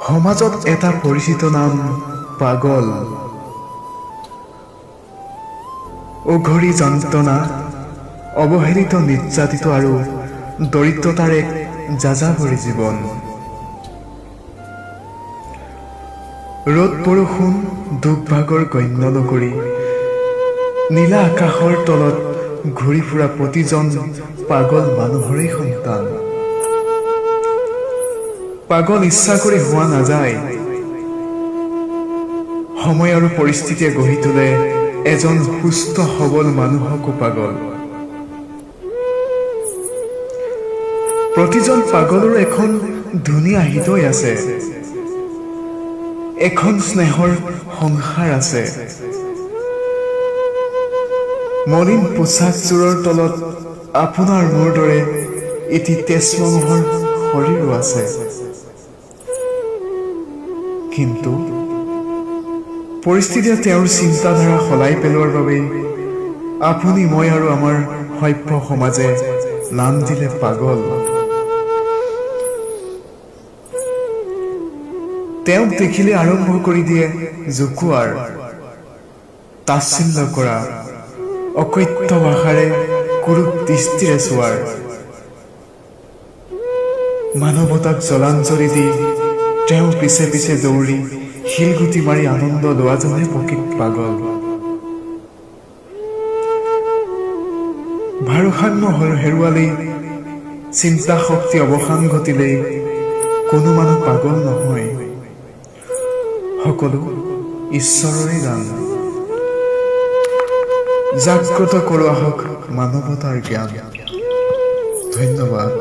সমাজত এটা পৰিচিত নাম পাগল। অঘৰী যন্ত্ৰণা, অৱহেলিত, নিৰ্যাতিত আৰু দৰিদ্ৰতাৰ এক যাযাবৰী জীৱন। ৰ'দ বৰষুণ, দুখ ভাগৰ গণ্য নকৰি নীলা আকাশৰ তলত ঘূৰি ফুৰা প্ৰতিজন পাগল মানুহৰেই সন্তান। পাগল ইচ্ছা কৰি হোৱা নাযায়। সময় আৰু পৰিস্থিতিয়ে গঢ়ি তোলে এজন সুস্থ সবল মানুহকো পাগল। প্ৰতিজন পাগলৰো এখন ধুনীয়া হৃদয় আছে, এখন স্নেহৰ সংসাৰ আছে। মলিন পোছাকযোৰৰ তলত আপোনাৰ মোৰ দৰে এটি তেজ মঙহৰ শৰীৰো আছে। কিন্তু পৰিস্থিতিয়ে তেওঁৰ চিন্তাধাৰা সলাই পেলোৱাৰ বাবেই আপুনি, মই আৰু আমাৰ সভ্য সমাজে নাম দিলে পাগল। তেওঁক দেখিলে আৰম্ভ কৰি দিয়ে জোকোৱাৰ, তাচ্ছিল্য কৰা, অকথ্য ভাষাৰে কুৰূপ দৃষ্টিৰে চোৱাৰ। মানৱতাক জলাঞ্জলি দি তেওঁৰ পিছে পিছে দৌৰি শিলগুটি মাৰি আনন্দ লোৱাজনহে প্ৰকৃত পাগল। ভাৰসাম্য হেৰুৱালেই, চিন্তা শক্তি অৱসান ঘটিলেই কোনো মানুহ পাগল নহয়। সকলো ঈশ্বৰৰে দান। জাগ্ৰত কৰোঁ আহক মানৱতাৰ জ্ঞান। ধন্যবাদ।